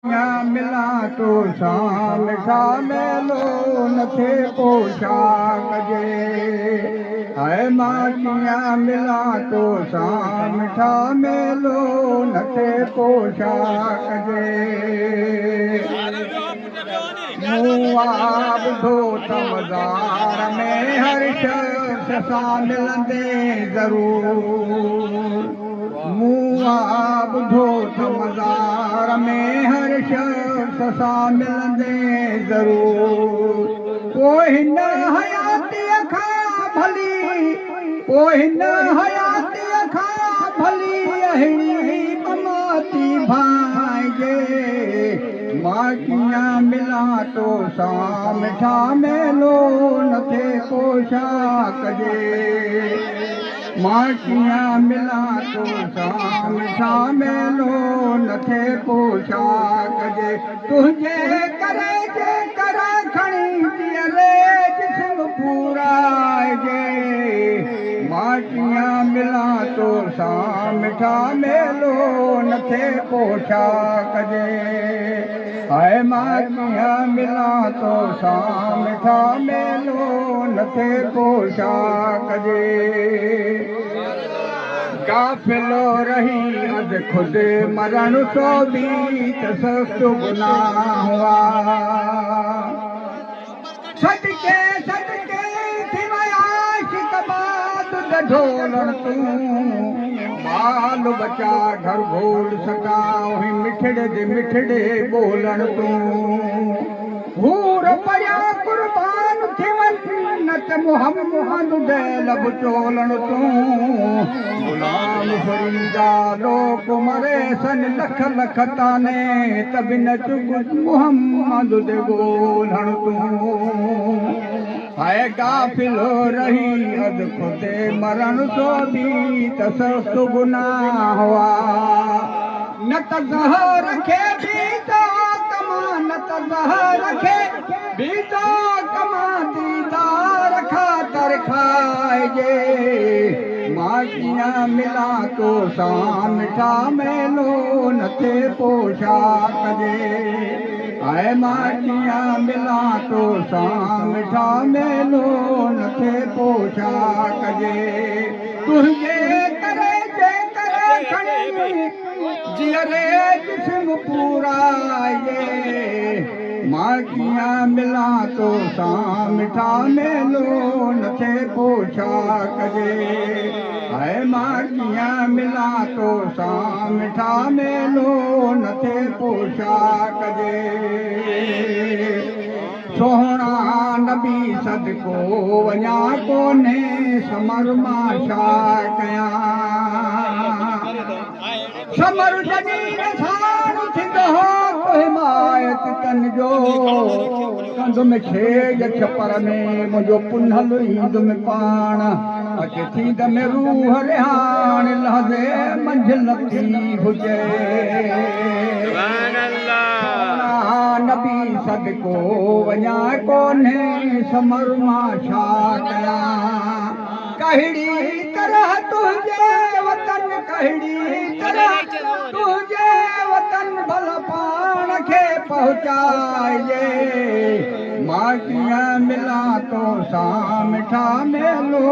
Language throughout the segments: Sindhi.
ڪيئن ملان تو سان مٺا ميلو نه ٿئي پو ڇا ڪجي هاء مان ڪيئن ملان تو سان مٺا ميلو نه ٿئي پو ڇا ڪجي مون آ ٻڌو ته مزار ۾ هر شخص سان ملندين ضرور. مون آ ٻڌو ته مزار ۾ هر شخص سان ملندين ضرور. پوء هن حياتيء کان ڀلي، پوء هن حياتيء کان ڀلي اهڙي مماتي ڀانئجي. مان ڪيئن ملان تو سان مٺا ميلو نه ٿئي پو ڇا ڪجي. مان ڪيئن ملان تو سان مٺا ميلو نه ٿئي پو ڇا ڪجي. تنهنجي ڪري جي ڪرا کڻي جيئري جسم پورائجي. مان ڪيئن ملان تو سان مٺا ميلو نه ٿئي پو ڇا ڪجي. هاء مان ڪيئن ملان تو سان مٺا ميلو نه ٿئي پو ڇا ڪجي. غافل رهي از خود مرڻ سو به ته سخت گناهه آ. صدقي صدقي ٿي ويا عاشق بعد ڍولڻ تون بال بچا گهر گهول سڪا هي مٺڙي the مٺڙي ٻولڻ تون حور پريان قربان ٿي وڃ نه ته محمد the لب چولڻ تون غلام فريدا لوڪ مري سن لک لک طعني ته به نه چڪ محمد the ڳولڻ تون هاء غافل رهي از خود مرڻ سو به ته سخت گناهه آ. نه ته زهر کي به ته ڪمان نه ته زهر کي به ته ڪمان ديدار خاطر کائجي مان ڪيئن ملان تو سان مٺا ميلو نه ٿئي پو ڇا ڪجي هاء مان ڪيئن ملان تو سان مٺا ميلو نه ٿئي پو ڇا ڪجي تنهنجي ڪري جيڪر کڻي جيئري جسم پورائجي مان ڪيئن ملان تو سان مٺا ميلو نه ٿئي پو ڇا ڪجي هاء مان ڪيئن ملان تو سان مٺا ميلو نه ٿئي پو ڇا ڪجي. سهڻا نبي صدقو وڃان ڪونهي سمر مان ڇا ڪيان سمر جڏهن ساڻ ٿيندو هو ته حمايت تن جو ڪنڌ ۾ ڇيڄ ڇپر ۾ منهنجو پنهل ايندم پاڻ اچ ٿيندم روح رهاڻ لحظي منجهه لطيف چئي. سبحان الله. سهڻا نبي صدقو وڃان ڪونهي سمر مان ڇا ڪيان ڪهڙي طرح تنهنجي وطن ڪهڙي طرح تنهنجي وطن ڀلا پاڻ کي پهچائجي مان ڪيئن ملان تو سان مٺا ميلو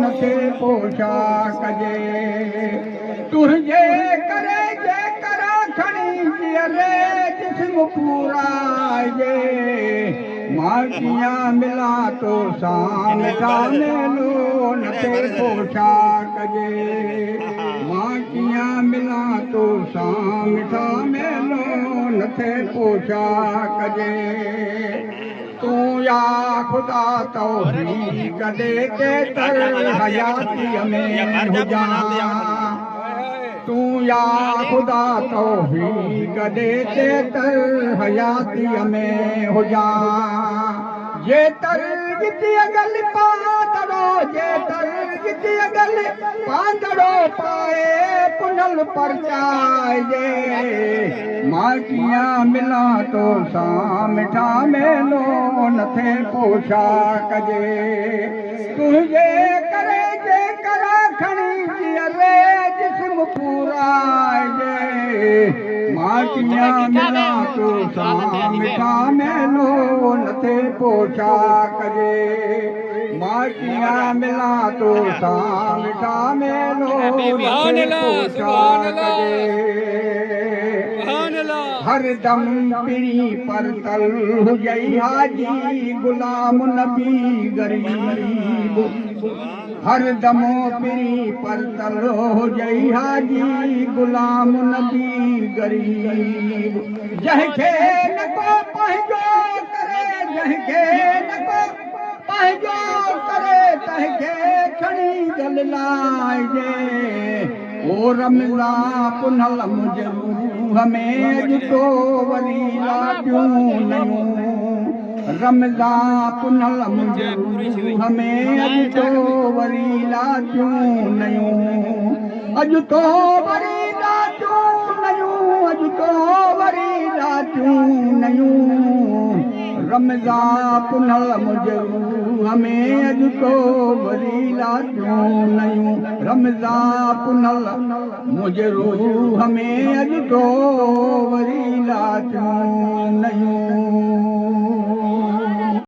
نه ٿئي پو ڇا ڪجي تنهنجي ڪري جيڪر کڻي جيئري جسم پورائجي مان ڪيئن ملان تو سان مٺا ميلو نه ٿئي پو ڇا ڪجي مان ڪيئن ملان تو سان مٺا ميلو نه ٿئي پو ڇا ڪجي تون يا خدا توفيق ڏي ڪي تر حياتيء ۾ هجان تون يا خدا توفيق ڏي ڪي تر حياتيء ۾ هجان جي تر جتيء گل پاندڙو جي تر جتيء گل پاندڙو پائي پنهل پرچائجي مان ڪيئن ملان تو سان مٺا ميلو نه ٿئي پو ڇا ڪجي تنهنجي ڪري جيڪر کڻي جيئري جسم پورائجي. مان ڪيئن ملان تو سان مٺا ميلو نه ٿئي پو ڇا ڪجي؟ مان ڪيئن ملان تو سان مٺا ميلو نه ٿئي پو ڇا ڪجي؟ هر دم پرين پرتل هجئي حاجي غلام نبي غريب. هر دم پرين پرتل هجئي حاجي غلام نبي غريب. جنهن کي نه ڪو پنهنجو ڪري، جنهن کي نه ڪو پنهنجو ڪري، تنهن کي کڻي گل لائجي. او رمضان پنهل منهنجي روح ۾ اڄ تو وري لاٽيون نيون. رمضان پنهل منهنجي روح ۾ اڄ تو وري لاٽيون نيون. اڄ تو وري لاٽيون نيون، اڄ تو وري لاٽيون نيون. رمضان پنهل منهنجي روح ۾ اڄ تو وري لاٽيون نيون. رمضان پنهل منهنجي روح ۾ اڄ تو